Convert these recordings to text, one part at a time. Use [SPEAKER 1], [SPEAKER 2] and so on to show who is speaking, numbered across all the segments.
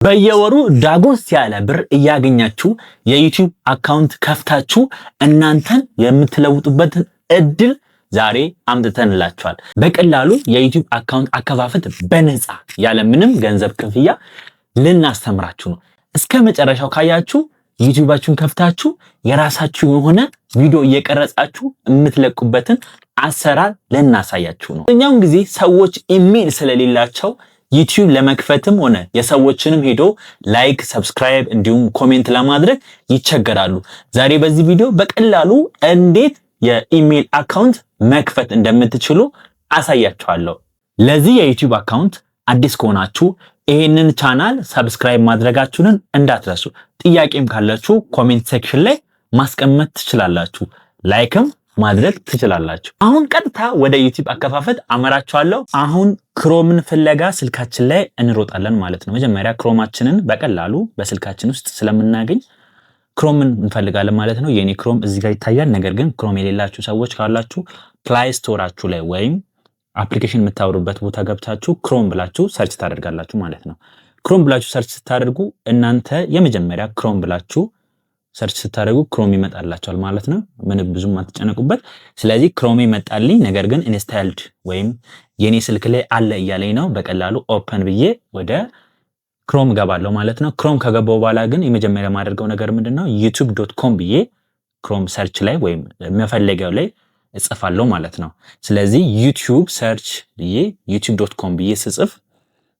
[SPEAKER 1] በየወሩ ዳጎስ ያለ ብር እያገኛችሁ የ YouTube account ከፍታችሁ እናንተን የምትለውጡበትን እድል ዛሬ አምጥተንላችኋል። በቀላሉ የ YouTube account አከፋፈት በነፃ ያለ ምንም ገንዘብ ክፍያ ልናስተምራችሁ ነው። እስከ መጨረሻው ካያችሁ YouTube ኣችሁን ከፍታችሁ የራሳችሁ የሆነ ቪዲዮ እየቀረጻችሁ የምትለቁበትን አሰራር ልናሳያችሁ ነው። እኛውን ጊዜ ሰዎች ኢሜል ስለሌላቸው YouTube ለመክፈትም ሆነ የሰዎችንም ሄዶ like፣ subscribe እንዲሁም comment ለማድረግ ይቸገራሉ። ዛሬ በዚህ ቪዲዮ በቀላሉ እንዴት የ email account መክፈት እንደምትችሉ አሳያችኋለሁ። ለዚህ የ YouTube account አዲስ ከሆናችሁ ይሄንን channel subscribe ማድረጋችሁን እንዳትረሱ። ጥያቄም ካላችሁ comment section ላይ ማስቀመጥ ትችላላችሁ። Like ም ማድረግ ትችላላችሁ። አሁን ቀጥታ ወደ YouTube አከፋፈት አመራችኋለሁ። አሁን Chrome ን ፍለጋ ስልካችን ላይ እንሮጣለን ማለት ነው። መጀመሪያ Chrome ኣችንን በቀላሉ በስልካችን ውስጥ ስለምናገኝ Chrome ን እንፈልጋለን ማለት ነው። የኔ Chrome እዚህ ጋር ይታያል። ነገር ግን Chrome የሌላችሁ ሰዎች ካላችሁ Play Store ኣችሁ ላይ ወይም application የምታወርዱበት ቦታ ገብታችሁ Chrome ብላችሁ search ታደርጋላችሁ ማለት ነው። Chrome ብላችሁ search ስታደርጉ እናንተ የመጀመሪያ Chrome ብላችሁ search ስታደርጉ Chrome ይመጣላችኋል ማለት ነው። ምንም ብዙም አትጨነቁበት። ስለዚህ Chrome ይመጣልኝ፣ ነገር ግን installed ወይም የኔ ስልክ ላይ አለ እያለኝ ነው። በቀላሉ open ብዬ ወደ Chrome ገባለሁ ማለት ነው። Chrome ከገባው በኋላ ግን የመጀመሪያ የማደርገው ነገር ምንድን ነው? YouTube.com ብዬ Chrome search ላይ ወይም መፈለጊያው ላይ እጽፋለሁ ማለት ነው። ስለዚህ YouTube search ብዬ YouTube.com ብዬ ስጽፍ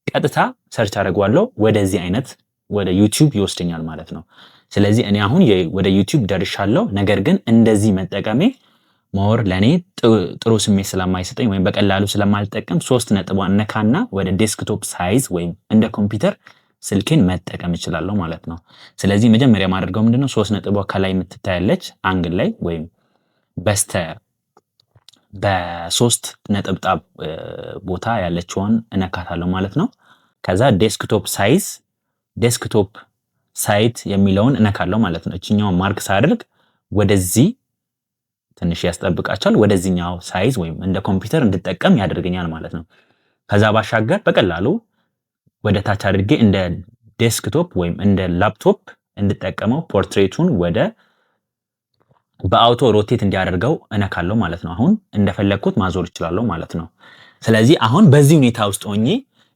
[SPEAKER 1] ቀጥታ search አደርገዋለሁ፣ ወደዚህ አይነት ወደ YouTube ይወስደኛል ማለት ነው። ስለዚህ እኔ አሁን ወደ YouTube ደርሻለሁ። ነገር ግን እንደዚህ መጠቀሜ more ለእኔ ጥሩ ስሜት ስለማይሰጠኝ ወይም በቀላሉ ስለማልጠቀም ሶስት ነጥቧን ነካና ወደ desktop size ወይም እንደ ኮምፒውተር ስልኬን መጠቀም እችላለሁ ማለት ነው። ስለዚህ መጀመሪያ የማደርገው ምንድነው? ሶስት ነጥቧ ከላይ የምትታያለች angle ላይ ወይም በስተ በሶስት ነጠብጣብ ቦታ ያለችውን እነካታለሁ ማለት ነው። ከዛ desktop size፣ desktop site የሚለውን እነካለሁ ማለት ነው። እችኛውን mark ሳደርግ ወደዚህ ትንሽ ያስጠብቃቸዋል። ወደዚህኛው size ወይም እንደ ኮምፒውተር እንድጠቀም ያደርገኛል ማለት ነው። ከዛ ባሻገር በቀላሉ ወደ ታች አድርጌ እንደ desktop ወይም እንደ ላፕቶፕ እንድጠቀመው portrait ኡን ወደ በ auto rotate እንዲያደርገው እነካለሁ ማለት ነው። አሁን እንደፈለግኩት ማዞር እችላለሁ ማለት ነው። ስለዚህ አሁን በዚህ ሁኔታ ውስጥ ሆኜ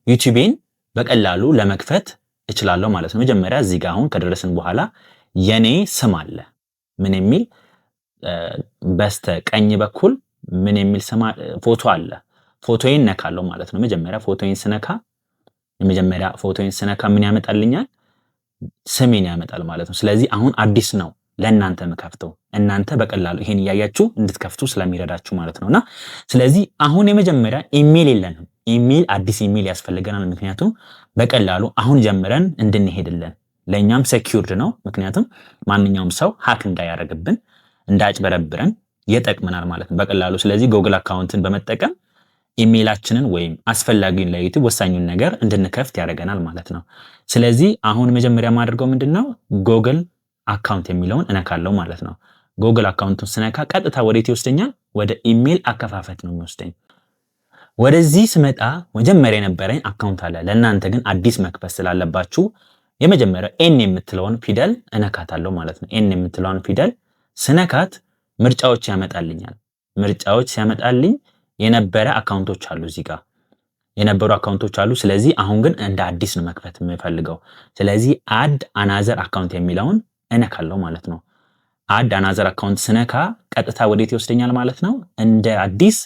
[SPEAKER 1] YouTube ኤን በቀላሉ ለመክፈት እችላለሁ ማለት ነው። መጀመሪያ እዚህ ጋር አሁን ከደረስን በኋላ የኔ ስም አለ፣ ምን የሚል፣ በስተ ቀኝ በኩል ምን የሚል ስም ፎቶ አለ። ፎቶዬን ነካለሁ ማለት ነው። መጀመሪያ ፎቶዬን ስነካ፣ የመጀመሪያ ፎቶዬን ስነካ ምን ያመጣልኛል? ስሜን ያመጣል ማለት ነው። ስለዚህ አሁን አዲስ ነው ለእናንተ የምከፍተው፣ እናንተ በቀላሉ ይሄን እያያችሁ እንድትከፍቱ ስለሚረዳችሁ ማለት ነውና፣ ስለዚህ አሁን የመጀመሪያ ኢሜል የለንም። ኢሜል፣ አዲስ ኢሜል ያስፈልገናል። ምክንያቱም በቀላሉ አሁን ጀምረን እንድንሄድልን ለእኛም secured ነው። ምክንያቱም ማንኛውም ሰው hack እንዳያደርግብን፣ እንዳያጭበረብረን ይጠቅመናል ማለት ነው በቀላሉ። ስለዚህ Google account ን በመጠቀም ኢሜይላችንን ወይም አስፈላጊውን ለ YouTube ወሳኙን ነገር እንድንከፍት ያደርገናል ማለት ነው። ስለዚህ አሁን መጀመሪያ የማደርገው ምንድን ነው? Google account የሚለውን እነካለው ማለት ነው። Google account ኡን ስነካ ቀጥታ ወዴት ይወስደኛል? ወደ ኢሜይል አከፋፈት ነው የሚወስደኝ። ወደዚህ ስመጣ መጀመሪያ የነበረኝ account አለ። ለእናንተ ግን አዲስ መክፈት ስላለባችሁ የመጀመሪያው N የምትለውን ፊደል እነካታለሁ ማለት ነው። N የምትለውን ፊደል ስነካት ምርጫዎች ያመጣልኛል። ምርጫዎች ሲያመጣልኝ የነበረ account ኦች አሉ፣ እዚህ ጋር የነበሩ account ኦች አሉ። ስለዚህ አሁን ግን እንደ አዲስ ነው መክፈት የምፈልገው። ስለዚህ add another account የሚለውን እነካለሁ ማለት ነው። Add another account ስነካ ቀጥታ ወዴት ይወስደኛል ማለት ነው? እንደ አዲስ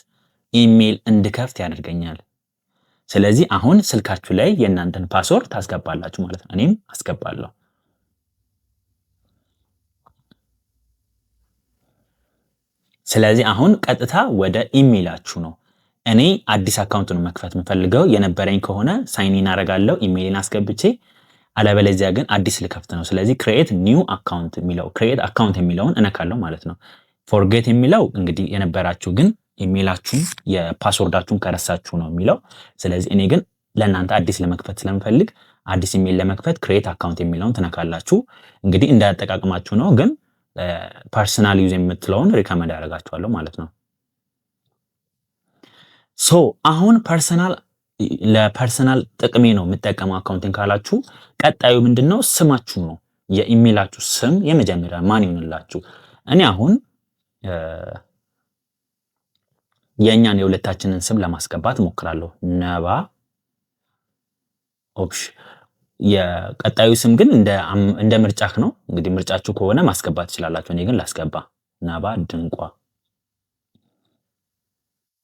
[SPEAKER 1] ኢሜይል እንድከፍት ያደርገኛል። ስለዚህ አሁን ስልካችሁ ላይ የእናንተን password ታስገባላችሁ ማለት ነው። እኔም አስገባለሁ። ስለዚህ አሁን ቀጥታ ወደ ኢሜይላችሁ ነው። እኔ አዲስ account ነው መክፈት የምፈልገው። የነበረኝ ከሆነ sign in አደርጋለሁ ኢሜይልን አስገብቼ፣ አለበለዚያ ግን አዲስ ልከፍት ነው። ስለዚህ create new account የሚለው፣ create account የሚለውን እነካለሁ ማለት ነው። Forget የሚለው እንግዲህ የነበራችሁ ግን ኢሜይላችሁን የ password ኣችሁን ከረሳችሁ ነው የሚለው። ስለዚህ እኔ ግን ለእናንተ አዲስ ለመክፈት ስለምፈልግ አዲስ ኢሜይል ለመክፈት create account የሚለውን ትነካላችሁ። እንግዲህ እንዳጠቃቅማችሁ ነው፣ ግን personal use የምትለውን recommend ያደርጋችኋለሁ ማለት ነው። So አሁን personal ለ personal ጥቅሜ ነው የምጠቀመው አካውንትን ካላችሁ ቀጣዩ ምንድነው? ስማችሁ ነው። የኢሜይላችሁ ስም የመጀመሪያ ማን ይሁንላችሁ? እኔ አሁን የእኛን የሁለታችንን ስም ለማስገባት እሞክራለሁ። ነባ ኦፕሽ። የቀጣዩ ስም ግን እንደ ምርጫህ ነው። እንግዲህ ምርጫችሁ ከሆነ ማስገባት ትችላላችሁ። እኔ ግን ላስገባ ነባ ድንቋ።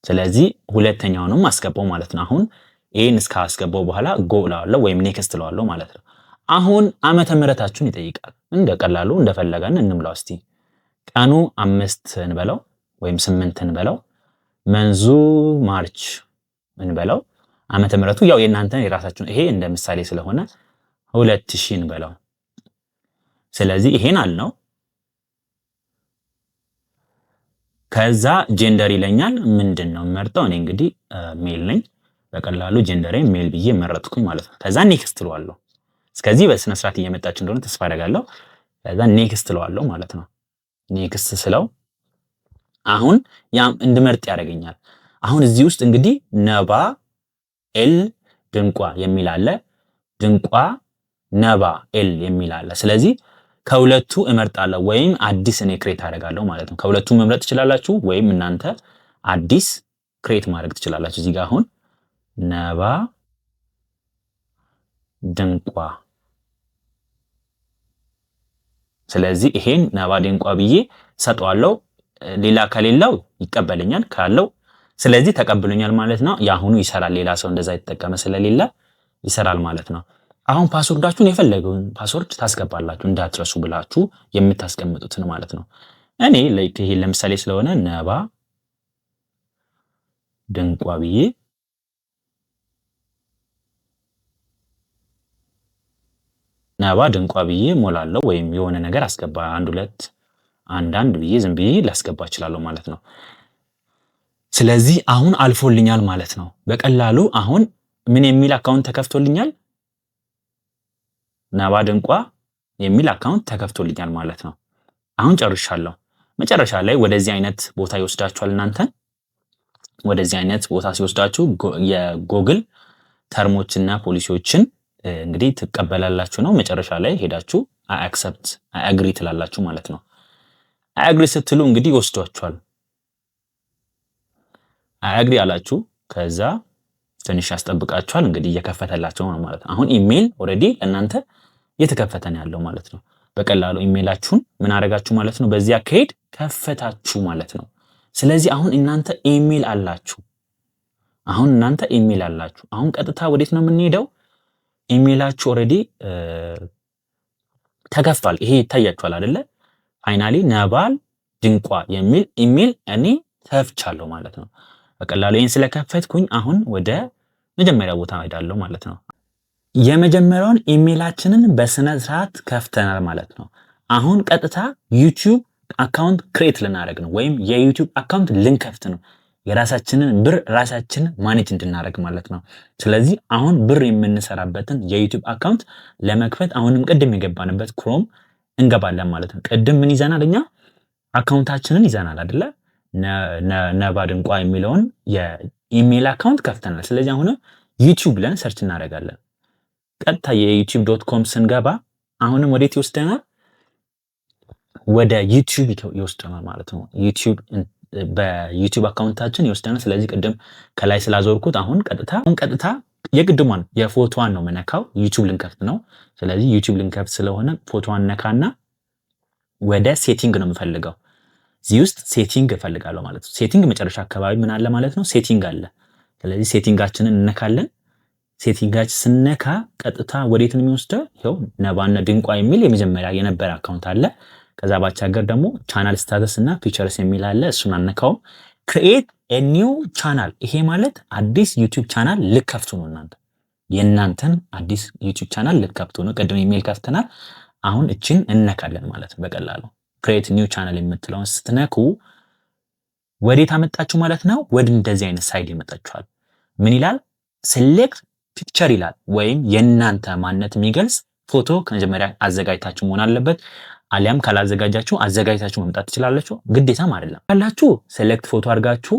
[SPEAKER 1] ስለዚህ ሁለተኛውንም አስገባው ማለት ነው። አሁን ይሄን እስካስገባው በኋላ go እለዋለሁ ወይም next እለዋለሁ ማለት ነው። አሁን ዓመተ ምህረታችሁን ይጠይቃል። እንደ ቀላሉ እንደፈለገን እንምላው እስቲ። ቀኑ 5 እንበለው ወይም 8 እንበለው፣ month ኡ March እንበለው፣ ዓመተ ምህረቱ ያው የእናንተ የራሳችሁን ይሄ እንደ ምሳሌ ስለሆነ 2000 እንበለው። ስለዚህ ይሄን አልነው። ከዛ gender ይለኛል። ምንድነው መርጠው? እኔ እንግዲህ male ነኝ። በቀላሉ gender ኤ male ብዬ መረጥኩኝ ማለት ነው። ከዛ next እለዋለሁ። እስከዚህ በስነ ስርዓት እየመጣችሁ እንደሆነ ተስፋ አደርጋለሁ። ከዛ next እለዋለሁ ማለት ነው። next ስለው አሁን ያም እንድመርጥ ያደርገኛል። አሁን እዚህ ውስጥ እንግዲህ ነባ L ድንቋ የሚል አለ፣ ድንቋ ነባ L የሚል አለ። ስለዚህ ከሁለቱ እመርጣለሁ ወይም አዲስ እኔ create አደርጋለሁ ማለት ነው። ከሁለቱ መምረጥ ትችላላችሁ ወይም እናንተ አዲስ create ማድረግ ትችላላችሁ። እዚህ ጋር አሁን ነባ ድንቋ፣ ስለዚህ ይሄን ነባ ድንቋ ብዬ ሰጠዋለሁ። ሌላ ከሌለው ይቀበለኛል፣ ካለው ስለዚህ ተቀብሎኛል ማለት ነው። የአሁኑ ይሰራል። ሌላ ሰው እንደዛ የተጠቀመ ስለሌለ ይሰራል ማለት ነው። አሁን password ኣችሁን የፈለገውን password ታስገባላችሁ እንዳትረሱ ብላችሁ የምታስቀምጡትን ማለት ነው። እኔ like ይሄ ለምሳሌ ስለሆነ ነባ ድንቋ ብዬ ነባ ድንቋ ብዬ ሞላለሁ ወይም የሆነ ነገር አስገባ 1 2 1 1 ብዬ ዝም ብዬ ላስገባ እችላለሁ ማለት ነው። ስለዚህ አሁን አልፎልኛል ማለት ነው። በቀላሉ አሁን ምን የሚል account ተከፍቶልኛል? ነባ ድንቋ የሚል account ተከፍቶልኛል ማለት ነው። አሁን ጨርሻለሁ። መጨረሻ ላይ ወደዚህ አይነት ቦታ ይወስዳችኋል። እናንተን ወደዚህ አይነት ቦታ ሲወስዳችሁ የጎግል term ኦችና ፖሊሲዎችን እንግዲህ ትቀበላላችሁ ነው። መጨረሻ ላይ ሄዳችሁ I accept I agree ትላላችሁ ማለት ነው። I agree ስትሉ እንግዲህ ይወስዷችኋል። I agree አላችሁ፣ ከዛ ትንሽ ያስጠብቃችኋል። እንግዲህ እየከፈተላቸው ነው ማለት ነው። አሁን ኢሜል already ለእናንተ እየተከፈተ ነው ያለው ማለት ነው። በቀላሉ ኢሜላችሁን ምን አደረጋችሁ ማለት ነው፣ በዚህ አካሄድ ከፈታችሁ ማለት ነው። ስለዚህ አሁን እናንተ ኢሜል አላችሁ። አሁን እናንተ ኢሜል አላችሁ። አሁን ቀጥታ ወዴት ነው የምንሄደው? ኢሜላችሁ already ተከፍቷል። ይሄ ይታያችኋል አይደለ? finally ነባል ድንቋ የሚል ኢሜል እኔ ከፍቻለሁ ማለት ነው። በቀላሉ ይሄን ስለከፈትኩኝ አሁን ወደ መጀመሪያ ቦታ እሄዳለሁ ማለት ነው። የመጀመሪያውን ኢሜላችንን በስነ ስርዓት ከፍተናል ማለት ነው። አሁን ቀጥታ ዩቲዩብ account create ልናደርግ ነው፣ ወይም የዩቲዩብ account ልንከፍት ነው። የራሳችንን ብር ራሳችን manage እንድናደርግ ማለት ነው። ስለዚህ አሁን ብር የምንሰራበትን የዩቲዩብ account ለመክፈት አሁንም ቅድም የገባንበት ክሮም እንገባለን ማለት ነው። ቅድም ምን ይዘናል እኛ? account ኣችንን ይዘናል አይደለ? ነባ ድንቋ የሚለውን የኢሜል account ከፍተናል። ስለዚህ አሁን ዩቲዩብ ብለን search እናደርጋለን። ቀጥታ የዩቲዩብ dot com ስንገባ አሁንም ወዴት ይወስደናል? ወደ ዩቲዩብ ይወስደናል ማለት ነው። ዩቲዩብ በዩቲዩብ account ኣችን ይወስደናል። ስለዚህ ቅድም ከላይ ስላዞርኩት አሁን ቀጥታ የቅድሟን የፎቶዋን ነው መነካው። ዩቲዩብ ልንከፍት ነው። ስለዚህ ዩቲዩብ ልንከፍት ስለሆነ ፎቶዋን ነካና ወደ setting ነው የምፈልገው። እዚህ ውስጥ setting እፈልጋለሁ ማለት ነው። setting መጨረሻ አካባቢ ምን አለ ማለት ነው? setting አለ። ስለዚህ setting ኣችንን እንነካለን። setting ኣችን ስነካ ቀጥታ ወዴት ነው የሚወስደው? ይኸው ነባና ድንቋ የሚል የመጀመሪያ የነበረ account አለ። ከዛ ባሻገር ደግሞ channel status እና features የሚል አለ። እሱን አነካውም። create a new channel፣ ይሄ ማለት አዲስ ዩቲዩብ ቻናል ልከፍቱ ነው። እናንተ የእናንተን አዲስ ዩቲዩብ ቻናል ልከፍቱ ነው። ቅድም ኢሜል ከፍተናል። አሁን እችን እነካለን ማለት ነው። በቀላሉ create new channel የምትለውን ስትነኩ ወዴት አመጣችሁ ማለት ነው? ወደ እንደዚህ አይነት side ይመጣችኋል። ምን ይላል? select picture ይላል። ወይም የእናንተ ማንነት የሚገልጽ ፎቶ ከመጀመሪያ አዘጋጅታችሁ መሆን አለበት። አሊያም ካላዘጋጃችሁ አዘጋጅታችሁ መምጣት ትችላላችሁ። ግዴታም አይደለም። ካላችሁ select photo አድርጋችሁ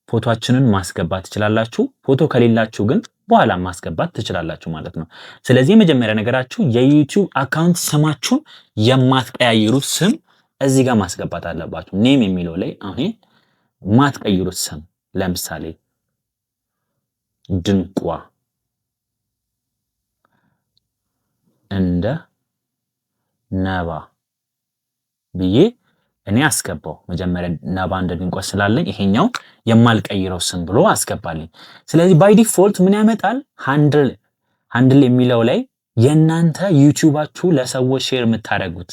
[SPEAKER 1] ፎቶአችንን ማስገባት ትችላላችሁ። ፎቶ ከሌላችሁ ግን በኋላ ማስገባት ትችላላችሁ ማለት ነው። ስለዚህ የመጀመሪያ ነገራችሁ የ YouTube account ስማችሁን የማትቀያይሩት ስም እዚህ ጋር ማስገባት አለባችሁ። Name የሚለው ላይ አሁን ማትቀይሩት ስም፣ ለምሳሌ ድንቋ እንደ ነባ ብዬ እኔ አስገባው። መጀመሪያ ነባ እንደ ድንቋ ስላለኝ ይሄኛው የማልቀይረው ስም ብሎ አስገባልኝ። ስለዚህ by default ምን ያመጣል? Handle የሚለው ላይ የእናንተ YouTube ኣችሁ ለሰዎች share የምታደርጉት፣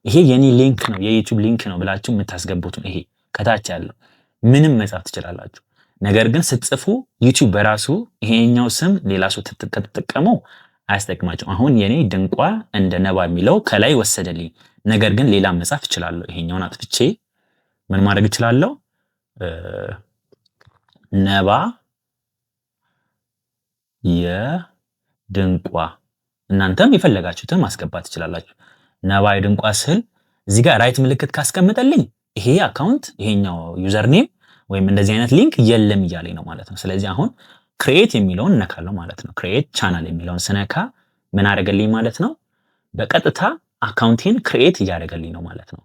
[SPEAKER 1] ይሄ የኔ link ነው፣ የ YouTube link ነው ብላችሁ የምታስገቡት ነው። ይሄ ከታች ያለው ምንም መጻፍ ትችላላችሁ። ነገር ግን ስትጽፉ YouTube በራሱ ይሄኛው ስም ሌላ ሰው ከተጠቀመው አያስጠቅማቸውም። አሁን የኔ ድንቋ እንደ ነባ የሚለው ከላይ ወሰደልኝ። ነገር ግን ሌላ መጻፍ እችላለሁ። ይሄኛውን አጥፍቼ ምን ማድረግ እችላለሁ? ነባ የድንቋ፣ እናንተም የፈለጋችሁትን ማስገባት ትችላላችሁ። ነባ የድንቋ ስል እዚህ ጋር right ምልክት ካስቀመጠልኝ ይሄ account፣ ይሄኛው username ወይም እንደዚህ አይነት link የለም እያለኝ ነው ማለት ነው። ስለዚህ አሁን create የሚለውን እነካለሁ ማለት ነው። Create channel የሚለውን ስነካ ምን አደረገልኝ ማለት ነው? በቀጥታ account ኤን create እያደረገልኝ ነው ማለት ነው።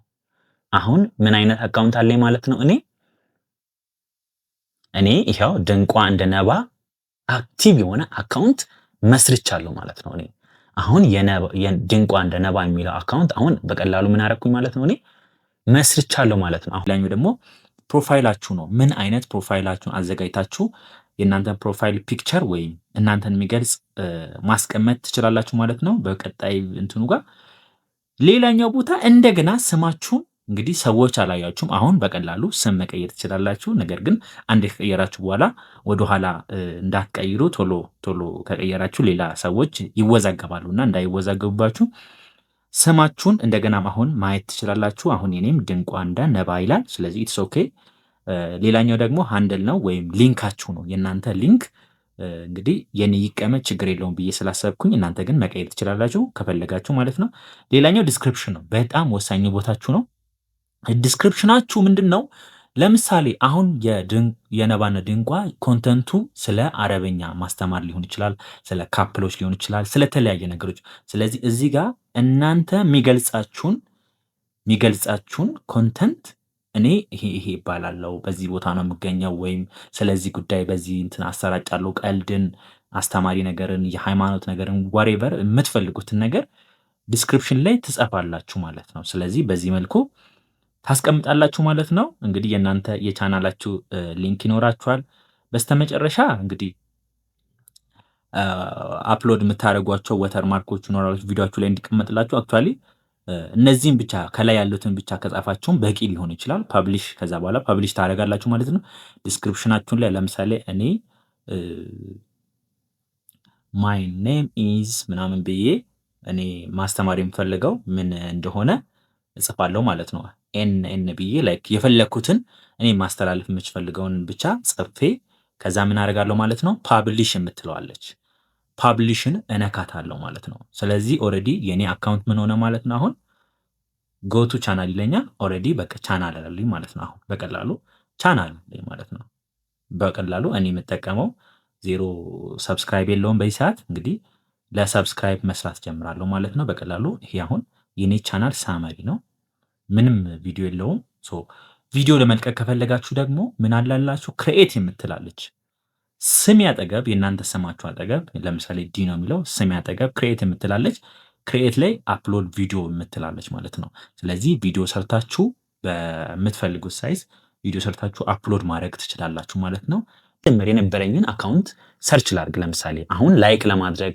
[SPEAKER 1] አሁን ምን አይነት account አለኝ ማለት ነው? እኔ ይኸው ድንቋ እንደ ነባ active የሆነ account መስርቻለሁ ማለት ነው። እኔ አሁን ድንቋ እንደ ነባ የሚለው account አሁን በቀላሉ ምን አደረኩኝ ማለት ነው? እኔ መስርቻለሁ ማለት ነው።
[SPEAKER 2] አሁን ሌላኛው ደግሞ profile ኣችሁ ነው። ምን አይነት profile ኣችሁን አዘጋጅታችሁ የእናንተን profile picture ወይም እናንተን የሚገልጽ ማስቀመጥ ትችላላችሁ ማለት ነው። በቀጣይ እንትኑ ጋር ሌላኛው ቦታ እንደገና ስማችሁን፣ እንግዲህ ሰዎች አላያችሁም። አሁን በቀላሉ ስም መቀየር ትችላላችሁ። ነገር ግን አንድ ከቀየራችሁ በኋላ ወደኋላ እንዳትቀይሩ። ቶሎ ቶሎ ከቀየራችሁ ሌላ ሰዎች ይወዛገባሉ እና እንዳይወዛገቡባችሁ ስማችሁን እንደገና አሁን ማየት ትችላላችሁ። አሁን የኔም ድንቋ እንደ ነባ ይላል። ስለዚህ it's okay። ሌላኛው ደግሞ handle ነው ወይም link ኣችሁ ነው። የእናንተ link እንግዲህ የኔ ይቀመጥ ችግር የለውም ብዬ ስላሰብኩኝ፣ እናንተ ግን መቀየር ትችላላችሁ ከፈለጋችሁ ማለት ነው። ሌላኛው description ነው። በጣም ወሳኙ ቦታችሁ ነው። Description ኣችሁ ምንድን ነው? ለምሳሌ አሁን የነባነ ድንቋ content ኡ ስለ አረበኛ ማስተማር ሊሆን ይችላል፣ ስለ couple ኦች ሊሆን ይችላል፣ ስለተለያየ ነገሮች። ስለዚህ እዚህ ጋር እናንተ የሚገልጻችሁን content፣ እኔ ይሄ ይሄ ይባላለው፣ በዚህ ቦታ ነው የምገኘው፣ ወይም ስለዚህ ጉዳይ በዚህ እንትን አሰራጫለሁ፣ ቀልድን፣ አስተማሪ ነገርን፣ የሃይማኖት ነገርን፣ whatever የምትፈልጉትን ነገር description ላይ ትጽፋላችሁ ማለት ነው። ስለዚህ በዚህ መልኩ ታስቀምጣላችሁ ማለት ነው። እንግዲህ የእናንተ የ channel ኣችሁ link ይኖራችኋል። በስተመጨረሻ እንግዲህ upload የምታደርጓቸው watermark ኦች ይኖራሉ ቪዲዮችሁ ላይ እንዲቀመጥላችሁ። Actually እነዚህም ብቻ፣ ከላይ ያሉትን ብቻ ከጻፋችሁም በቂ ሊሆን ይችላል። Publish፣ ከዛ በኋላ publish ታደርጋላችሁ ማለት ነው። Description ኣችሁን ላይ ለምሳሌ እኔ my name is ምናምን ብዬ እኔ ማስተማር የምፈልገው ምን እንደሆነ እጽፋለሁ ማለት ነው። N N ብዬ like የፈለግኩትን፣ እኔ ማስተላለፍ የምፈልገውን ብቻ ጽፌ ከዛ ምን አደርጋለሁ ማለት ነው? Publish የምትለዋለች publish ን እነካታለሁ ማለት ነው። ስለዚህ already የኔ account ምን ሆነ ማለት ነው? አሁን go to channel ይለኛል። Already በቃ ቻናል አለኝ ማለት ነው። አሁን በቀላሉ ቻናል አለኝ ማለት ነው። በቀላሉ እኔ የምጠቀመው 0 subscribe የለውም በዚህ ሰዓት፣ እንግዲህ ለ subscribe መስራት ጀምራለሁ ማለት ነው። በቀላሉ ይሄ አሁን የኔ channel summary ነው። ምንም ቪዲዮ የለውም። So ቪዲዮ ለመልቀቅ ከፈለጋችሁ ደግሞ ምን አላላችሁ? Create የምትላለች ስሜ አጠገብ፣ የእናንተ ስማችሁ አጠገብ፣ ለምሳሌ ዲ ነው የሚለው፣ ስሜ አጠገብ create የምትላለች፣ create ላይ upload video የምትላለች ማለት ነው። ስለዚህ ቪዲዮ ሰርታችሁ፣ በምትፈልጉት size ቪዲዮ ሰርታችሁ upload ማድረግ ትችላላችሁ ማለት ነው።
[SPEAKER 1] ጀምር የነበረኝን account search ላድርግ። ለምሳሌ አሁን like ለማድረግ፣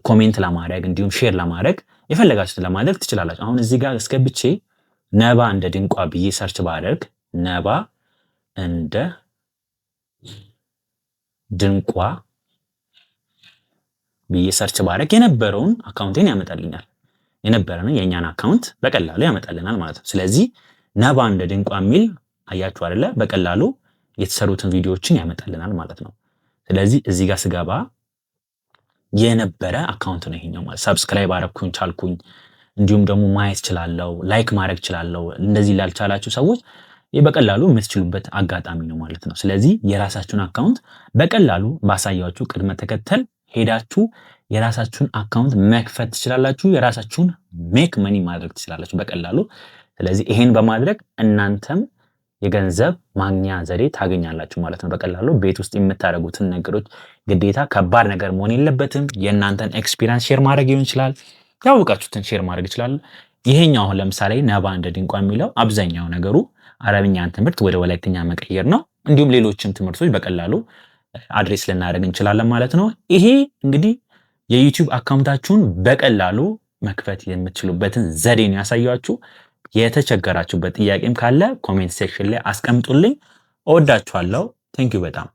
[SPEAKER 1] comment ለማድረግ፣ እንዲሁም share ለማድረግ፣ የፈለጋችሁትን ለማድረግ ትችላላችሁ። አሁን እዚህ ጋር አስገብቼ ነባ እንደ ድንቋ ብዬ search ባደርግ፣ ነባ እንደ ድንቋ ብዬ search ባደርግ የነበረውን account ኤን ያመጣልኛል። የነበረንን የእኛን account በቀላሉ ያመጣልናል ማለት ነው። ስለዚህ ነባ እንደ ድንቋ የሚል አያችሁ አይደለ? በቀላሉ የተሰሩትን ቪዲዮዎችን ያመጣልናል ማለት ነው። ስለዚህ እዚህ ጋር ስገባ የነበረ account ነው ይሄኛው ማለት። Subscribe አረኩኝ ቻልኩኝ፣ እንዲሁም ደግሞ ማየት ችላለው፣ like ማድረግ ችላለው። እንደዚህ ላልቻላችሁ ሰዎች ይህ በቀላሉ የምትችሉበት አጋጣሚ ነው ማለት ነው። ስለዚህ የራሳችሁን account በቀላሉ ባሳያችሁ ቅድመ ተከተል ሄዳችሁ የራሳችሁን account መክፈት ትችላላችሁ። የራሳችሁን make money ማድረግ ትችላላችሁ በቀላሉ። ስለዚህ ይሄን በማድረግ እናንተም የገንዘብ ማግኛ ዘዴ ታገኛላችሁ ማለት ነው። በቀላሉ ቤት ውስጥ የምታደርጉትን ነገሮች ግዴታ ከባድ ነገር መሆን የለበትም። የእናንተን experience share ማድረግ ሊሆን ይችላል። ያወቃችሁትን share ማድረግ ይችላል። ይሄኛው አሁን ለምሳሌ ነባ እንደ ድንቋ የሚለው አብዛኛው ነገሩ አረብኛን ትምህርት ወደ ወላይትኛ መቀየር ነው። እንዲሁም ሌሎችም ትምህርቶች በቀላሉ address ልናደርግ እንችላለን ማለት ነው። ይሄ እንግዲህ የ YouTube account ኣችሁን በቀላሉ መክፈት የምትችሉበትን ዘዴ ነው ያሳያችሁ። የተቸገራችሁበት ጥያቄም ካለ comment section ላይ አስቀምጡልኝ። እወዳችኋለሁ። Thank you በጣም።